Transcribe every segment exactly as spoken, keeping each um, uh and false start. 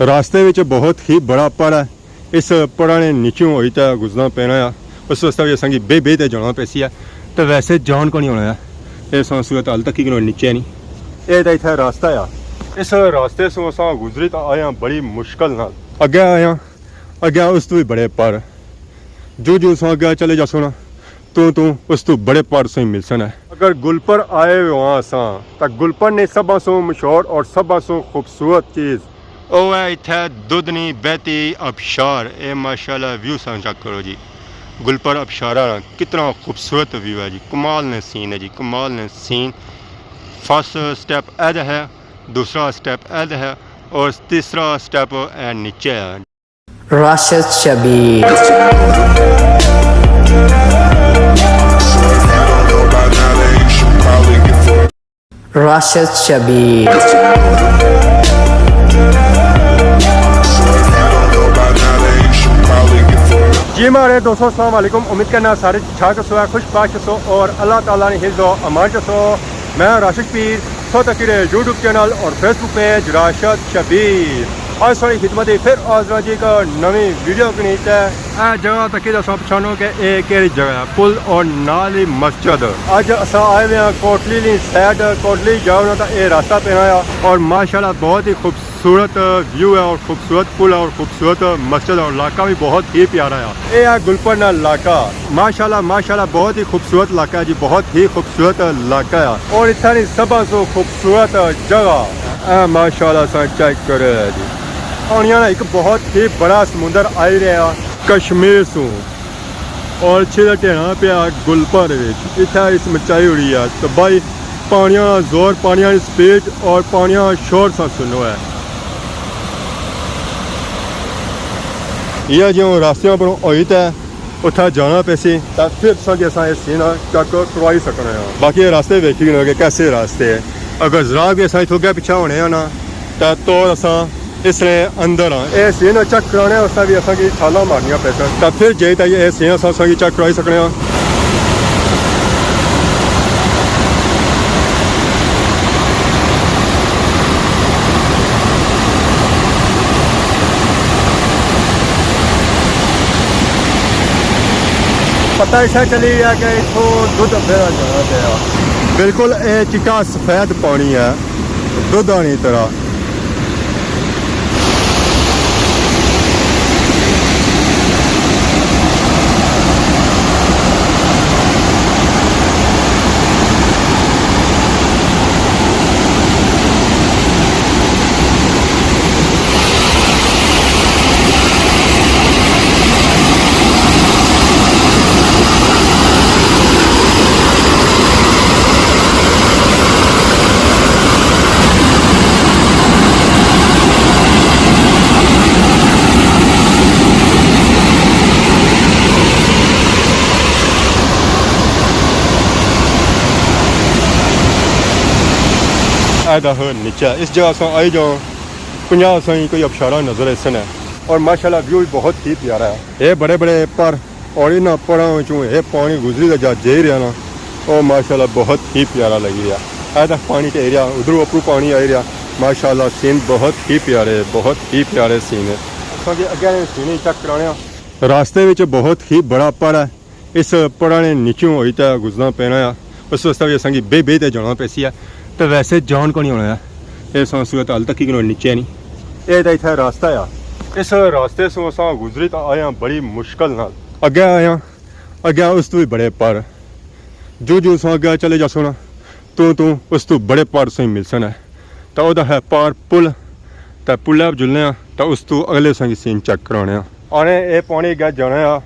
راستے وچ بہت ہی بڑا پڑ ہے۔ اس پڑا نے نیچوں ہوئی تے گزرنا پینا آ۔ اس واسطے وی اساں کی بے بے تے جانا پیسی ہے۔ تے ویسے جان کونی ہونا ہے۔ اے ساں صورت حال تکی کنوں نیچے نہیں۔ اے تے اتھے راستہ آ۔ اس راستے سوں اساں گزری تے آئے ہاں بڑی مشکل نال۔ اگے آئے ہاں، اگے اس تو بھی بڑے پڑ۔ جو جو اساں اگے چلے جاسوں نا، تو تو اس تو بڑے پڑ سوں ہی ملسن ہے۔ اگر گلپر آئے ہوئے ہاں اساں، تاں گلپر نے سبھاں سوں مشہور اور سبھاں سوں خوبصورت چیز، او ہے اتھے دودھ نی بہتی آبشار۔ اے ماشاءاللہ ویو ساں چیک کرو جی۔ گلپر آبشارا نا کتنا خوبصورت ویو ہے جی، کمال نے سین ہے جی، کمال نے سین۔ فرسٹ سٹیپ اے ہے، دوسرا سٹیپ اے ہے اور تیسرا سٹیپ اے نیچے ہے۔ راشد شبیر۔ راشد شبیر۔ جی ماڑے دوستو، السلام علیکم۔ امید کرنا سارے ٹھیک ٹھاک ہسو، خوش باش ہسو اور اللہ تعالیٰ نے حفظ و امان چ ہسو۔ میں راشد شبیر، سو تکی رہے یوٹیوب چینل اور فیس بک پیج راشد شبیر۔ اج ساڑی خدمت اچ پھر حاضر ہاں جی ایک نویں ویڈیو کنی تے۔ اے جگہ تکی تے اساں پچھانو کہ اے کیڑی جگہ ہے، پل اور نال ہی مسجد۔ اج اساں آئے ہوئے ہاں کوٹلی نی سائیڈ، کوٹلی جاؤ نا تاں اے راستہ پینا آ اور ماشاءاللہ بہت ہی خوبصورت ویو ہے اور خوبصورت پل ہے اور خوبصورت مسجد اور علاقہ بھی بہت ہی پیارا ہے۔ اے ہے گلپر نا علاقہ۔ ماشاءاللہ، ماشاءاللہ، بہت ہی خوبصورت علاقہ ہے جی، بہت ہی خوبصورت علاقہ ہے۔ اور اتھا نی سبھاں سوں خوبصورت جگہ۔ اے ماشاءاللہ ساں چیک کرو جی۔ پانیاں نا ایک بہت ہی بڑا سمندر آئی رہیا کشمیر سوں۔ اور چھڑا ٹھینا پیا گلپر وچ۔ اتھا اس مچائی ہوئی ہے تباہی۔ پانیاں نا زور، پانیاں نی سپیڈ اور پانیاں نا شور ساں سنو ہے۔ یہ جیوں راستیاں پر ہوئی تے اتھا جانا پیسی، تاں پھر تساں کی اساں اے سین چیک کروائی سکنے ہاں۔ باقی اے راستے ویکھی گھنو کہ کیسے راستے۔ اگر ذرا بھی اساں اتھوں اگے پچھے ہونے ہاں نا، تاں تو اساں اس نے اندر ہاں۔ اے سین چیک کرانے واسطے بھی اساں کی چھالاں مارنیاں پیسن۔ تاں پھر جائی تاں اے سین اساں، اساں کی چیک کرائی سکنے ہاں۔ پتہ ایسا چلی گیا کہ اتھوں دودھ پھیرا جانا پیا۔ بالکل اے چٹا سفید پانی ہے، دودھ آنی طرح۔ اے دا ہو نیچے، اس جگہ اساں آئی جاؤ، پنجاہ اساں کی کوئی آبشارہ نظر ایسن ہے۔ اور ماشاءاللہ ویو بھی بہت ہی پیارا ہے۔ اے بڑے بڑے پر اور انہاں پڑاں وچوں اے پانی گزری تے جا جائی رہیا نا، او ماشاءاللہ بہت ہی پیارا لگی رہیا۔ اے تک پانی ٹہی رہیا، ادھروں اپروں پانی آئی رہیا۔ ماشاءاللہ سین بہت ہی پیارے، بہت ہی پیارے سین ہے۔ اساں کے اگے نے سین چیک کرانے آں۔ راستے وچ بہت ہی بڑا پڑ ہے۔ اس پڑا نے نیچوں ہوئی تے گزرنا پینا آ۔ اس واسطے وی اساں کی بے بے تے جانا پیسی ہے۔ تے ویسے جان کونی ہونا ہے۔ اے ساں صورت حال تکی کنوں نیچے نہیں۔ اے تے اتھے راستہ آ۔ اس راستے سوں اساں گزری تے آئے آں بڑی مشکل نال۔ اگے آئے آں، اگے اس تو بھی بڑے پڑ۔ جو جو اساں اگے چلے جاسوں نا، تو تو اس تو بڑے پڑ سوں ہی ملسن ہے۔ تے او دا ہے پار پل، تے پلے پر جلنے آں، تے اس تو اگلے سنگ سین چیک کرانے آں۔ آنے اے پانی اگے جانا آ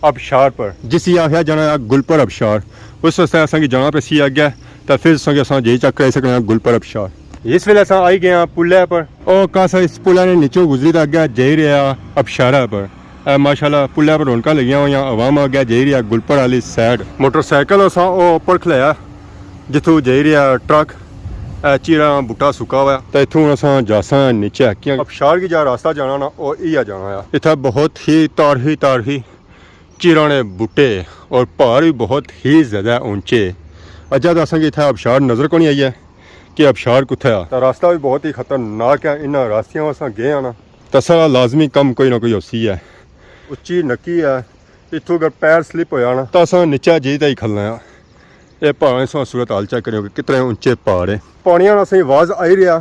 آبشار پر، جس کی آخیا جانا آ گلپر آبشار۔ اس واسطے اساں کی جانا پیسی اگے، تے پھر اساں کی اساں جائی چیک کرائی سکنے آں گلپر آبشار۔ اس ویلے اساں آئی گئے آں پلے پر۔ او کس اس پلے نے نیچوں گزری تے اگے جائی رہیا آبشارے پر۔ اے ماشاءاللہ پلے پر رونقاں لگیاں ہویاں، عوام اگے جائی رہیا گلپر آلی سائیڈ۔ موٹر سائیکل اساں او اپر کھلایا، جتھوں جائی رہیا ٹرک۔ اے چیرا بوٹا سکا ہوا ہے۔ تے اتھوں ہن اساں جاساں نیچے، کیاں آبشار کی جا راستہ جانا نا، او ایہا جانا ہے۔ اتھا بہت ہی تاریخی، تاریخی چیراں نے بوٹے اور پہاڑ بھی بہت ہی زیادہ اونچے۔ اجا تے اساں کی اتھا آبشار نظر کونی آئی ہے کہ آبشار کتھے آ۔ تے راستہ بھی بہت ہی خطرناک ہے، انہاں راستیاں اساں گئے آں نا۔ تاں ساڑا لازمی کم کوئی نہ کوئی ہوسی ہے۔ اچی نکی ہے، اتھوں اگر پیر سلپ ہویا نا تاں اساں نیچے جائی تے ہی کھلنا ہے۔ اے پہاڑاں ساں صورت حال چیک کریو کہ کتنے اونچے پہاڑ ہیں۔ پانیاں نا اساں آواز آئی رہیا،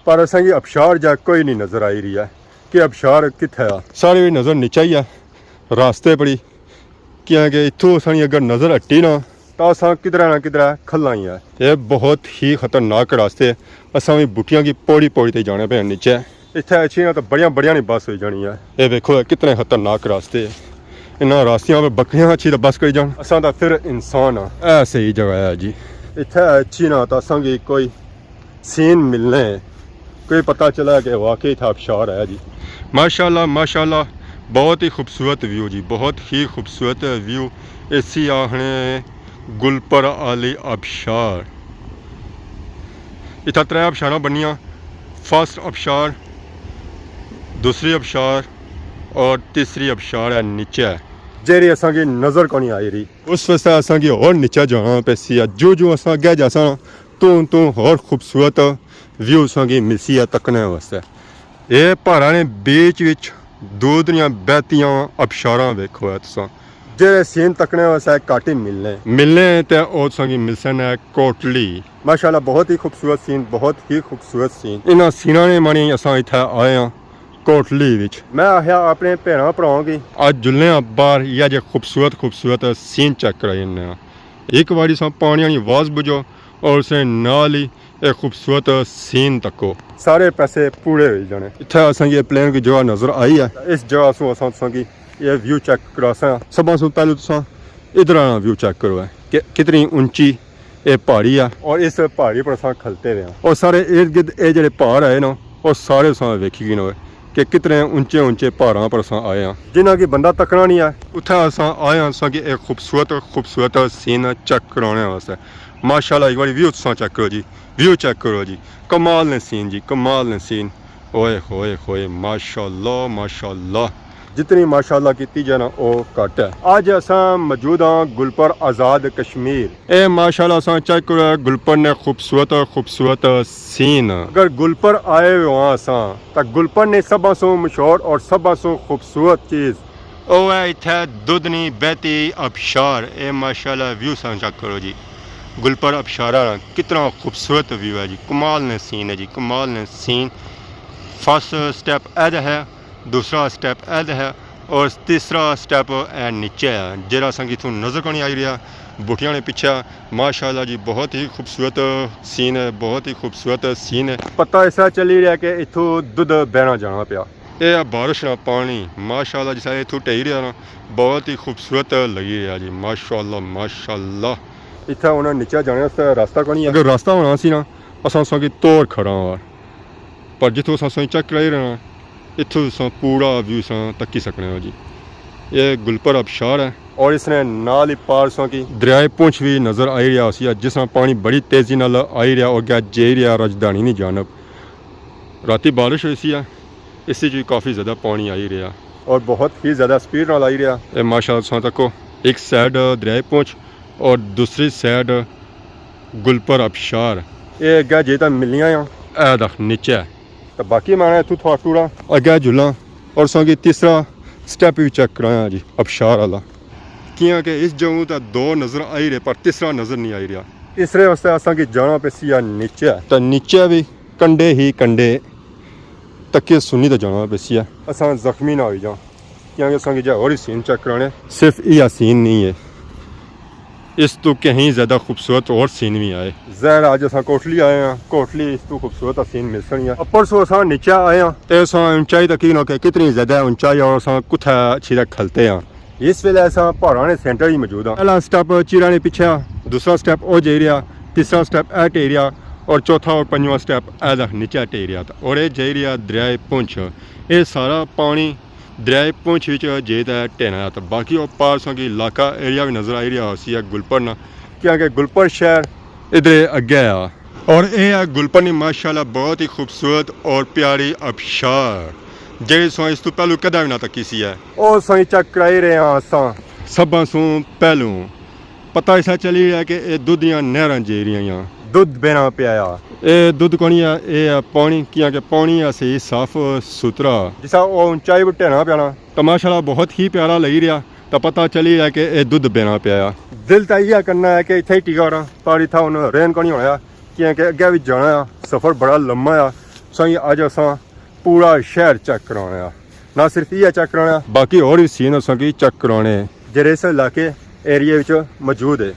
پر اساں کی آبشار جا کوئی نہیں نظر آئی رہی ہے کہ آبشار کتھے آ۔ ساڑی وی نظر نیچے ہی ہے راستے پڑی، کیاں کہ اتھوں اساں نی اگر نظر ہٹی نا تاں اساں کدرے نہ کدرے کھلنا ہی ہے۔ اے بہت ہی خطرناک راستے، اساں وی بوٹیاں کی پوڑی پوڑی تے جانے پے نیچے۔ اتھے اچھی نا تاں بڑیاں بڑیاں نی بس ہوئی جانی ہے۔ اے ویکھو، اے کتنے خطرناک راستے۔ انہاں راستیاں پہ بکریاں اچھی تاں بس کری جان، اساں تاں پھر انسان ہاں۔ اے صحیح جگہ ہے جی۔ اتھے اچھی نا تاں اساں کی کوئی سین ملنے، کوئی پتہ چلا کہ واقعی اتھا آبشار ہے جی۔ ماشاءاللہ، ماشاءاللہ، بہت ہی خوبصورت ویو جی، بہت ہی خوبصورت ویو۔ اسی آخنے گلپر آلی آبشار۔ اتھا ترے آبشاراں بنیاں، فرسٹ آبشار، دوسری آبشار اور تیسری آبشار ہے نیچے، جیڑی اساں کی نظر کونی آئی رہی۔ اس واسطے اساں کی ہور نیچے جانا پیسی۔ جو جو اساں اگے جاساں نا، توں توں ہور خوبصورت ویو اساں کی ملسی ہے تکنے واسطے۔ اے پہاڑاں نے بیچ وچ دودھ نیاں بہتیاں آبشاراں ویکھو ہے تساں۔ جیڑے سین تکنے واسطے گھٹ ہی ملنے۔ ملنے تے او تساں کی ملسن ہے کوٹلی۔ ماشاءاللہ، بہت ہی خوبصورت سین، بہت ہی خوبصورت سین۔ انہاں سیناں نے مانی اساں اتھے آئے ہاں کوٹلی وچ۔ میں آخیا اپنے بھیناں بھراواں کی اج جلنے آں باہر، یا جے خوبصورت خوبصورت سین چیک کرائی نے آں۔ ایک واری ساں پانیاں نی آواز بجو اور اس نے نال ہی اے خوبصورت سین تکو۔ سارے پیسے پورے ہوئی جانے۔ اتھے اساں کی اے پلین کی جگہ نظر آئی ہے۔ اس جگہ سوں اساں تساں کی اے ویو چیک کراساں۔ سبھاں سوں پہلے تساں ادھر آنا ویو چیک کرو ہے کہ کتنی اونچی اے پہاڑی ہے۔ اور اس پہاڑی پر اساں کھلتے ہوئے ہیں۔ اور سارے ارد گرد اے جڑے پہاڑ ہے نا، او سارے تساں ویکھی گھنو ہے کہ کتنے اونچے اونچے پہاڑاں پر اساں آئے ہاں۔ جنہاں کی بندہ تکنا نہیں ہے۔ اتھے اساں آئے ہاں، اساں کی ایک خوبصورت خوبصورت سین چیک کرانے واسطے۔ ماشاءاللہ، ایک باری ویو تساں چیک کرو جی، ویو چیک کرو جی، کمال نے سین جی، کمال نے سین۔ اوئے ہوئے ہوئے، ماشاءاللہ، ماشاءاللہ۔ جتنی ماشاءاللہ کیتی جانا، او گھٹ ہے۔ اج اساں موجود ہاں گلپر آزاد کشمیر۔ اے ماشاءاللہ، اساں چیک کرو گلپر نے خوبصورت، خوبصورت سین۔ اگر گلپر آئے ہوئے ہاں اساں، تاں گلپر نے سبھاں سوں مشہور اور سبھاں سوں خوبصورت چیز او ہے اتھے دودھ نی بہتی آبشار۔ اے ماشاءاللہ ویو ساں چیک کرو جی۔ گلپر آبشارا نا کتنا خوبصورت ویو ہے جی، کمال نے سین ہے جی، کمال نے سین۔ فرسٹ سٹیپ اے ہے، دوسرا سٹیپ اے ہے اور تیسرا سٹیپ اے نیچے ہے، جیڑا اساں کی اتھوں نظر کونی آئی رہیا بوٹیاں نے پیچھے۔ ماشاءاللہ جی، بہت ہی خوبصورت سین ہے، بہت ہی خوبصورت سین ہے۔ پتہ اس طرح چلی رہیا کہ اتھوں دودھ بہنا جانا پیا۔ اے بارش نا پانی، ماشاءاللہ، جس طرح اتھوں ٹہی رہیا نا، بہت ہی خوبصورت لگی رہیا جی، ماشاءاللہ، ماشاءاللہ۔ اتھا انہاں نیچے جانے واسطے راستہ کونی ہے۔ اگر راستہ ہونا سی نا، اساں اساں کی توڑ کھڑا ہاں، پر جتھوں اساں سوئی چیک کرائی رہے ہاں، اتھوں اساں پورا ویو اساں تکی سکنے ہاں جی۔ اے گلپر آبشار ہے۔ اور اس نے نال ہی پار اساں کی دریائے پونچھ بھی نظر آئی رہیا ہوسی، جس طرح پانی بڑی تیزی نال آئی رہیا اور اگے جائی رہیا راجدھانی نی جانب۔ راتی بارش ہوئی سی ہے، اس وچ بھی کافی زیادہ پانی آئی رہیا۔ اور بہت ہی زیادہ سپیڈ نال آئی رہیا۔ اے ماشاءاللہ تساں تکو، ایک سائیڈ دریائے پونچھ اور دوسری سائیڈ گلپر آبشار۔ اے اگے جے تاں ملنیاں آں۔ اے دکھ نیچے۔ تے باقی میں اتھوں تھوڑا ٹوراں، اگے جلاں اور تساں کی تیسرا سٹیپ بھی چیک کرایا جی آبشار آلا۔ کیاں کہ اس جگہ تے دو نظر آئی رہے پر تیسرا نظر نہیں آئی رہیا۔ تیسرے واسطے اساں کی جانا پیسی آ نیچے۔ تے نیچے بھی کنڈے ہی کنڈے تکے سنی تے جانا پیسی آ۔ اساں زخمی نہ ہوئی جاں، کیاں کہ اساں کی جا ہور ہی سین چیک کرانے۔ صرف ایہا سین نہیں ہے، اس تو کہیں زیادہ خوبصورت اور سین بھی آئے۔ ظاہر آج اساں کوٹلی آئے ہاں، کوٹلی اس تو خوبصورت سین مل سنی ہے۔ اپر سو اساں نیچے آئے ہاں۔ تے اساں اونچائی تک ہی نہ کہ کتنی زیادہ اونچائی اور اساں کتھے اچھی تک کھلتے ہاں۔ اس ویلے اساں پہاڑاں نے سینٹر ہی موجود ہاں۔ پہلا سٹیپ چیرا نے پیچھے آ، دوسرا سٹیپ او جائی رہیا، تیسرا سٹیپ اے ٹہی رہیا اور چوتھا اور پنجواں سٹیپ اے دا نیچے ٹہی رہیا۔ تے اور اے جائی رہیا دریائے پونچھ۔ اے سارا پانی دریائے پونچھ وچ جے تے ٹہنا ہے۔ تے باقی او پار تساں کی علاقہ ایریا بھی نظر آئی رہیا ہوسی ہے گلپر نا، کیاں کہ گلپر شہر ادھر اگے آ۔ اور اے ہے گلپر نی ماشاءاللہ بہت ہی خوبصورت اور پیاری آبشار، جیڑی تساں اس تو پہلو کدے بھی نہ تکی سی ہے۔ او تساں کی چیک کرائی رہے ہاں اساں۔ سبھاں سوں پہلو پتہ ایسا چلی رہیا کہ اے دودھ دیاں نہراں جائی رہیاں۔ دودھ بہنا پیا آ۔ اے دودھ کونی ہے، اے ہے پانی، کیاں کہ پانی ہے صحیح صاف ستھرا۔ جسا او اونچائی پر ڈھینا پیانا۔ تماشا بہت ہی پیارا لگی رہیا، تو پتہ چلی رہیا کہ اے دودھ بینا پیا۔ دل تاں ایہا کرنا ہے کہ اتھے ہی ٹکا رہاں، پر اتھا ہن رہن کونی ہونا ہے، کیاں کہ اگے وی جانا ہے، سفر بڑا لمبا ہے۔ سائیں، اج اساں پورا شہر چیک کرانا ہے۔ نہ صرف ایہا چیک کرانا ہے، باقی ہور وی سین اساں کی چیک کرانے ہیں، جیہڑے اس علاقے، ایریے وچ موجود ہے۔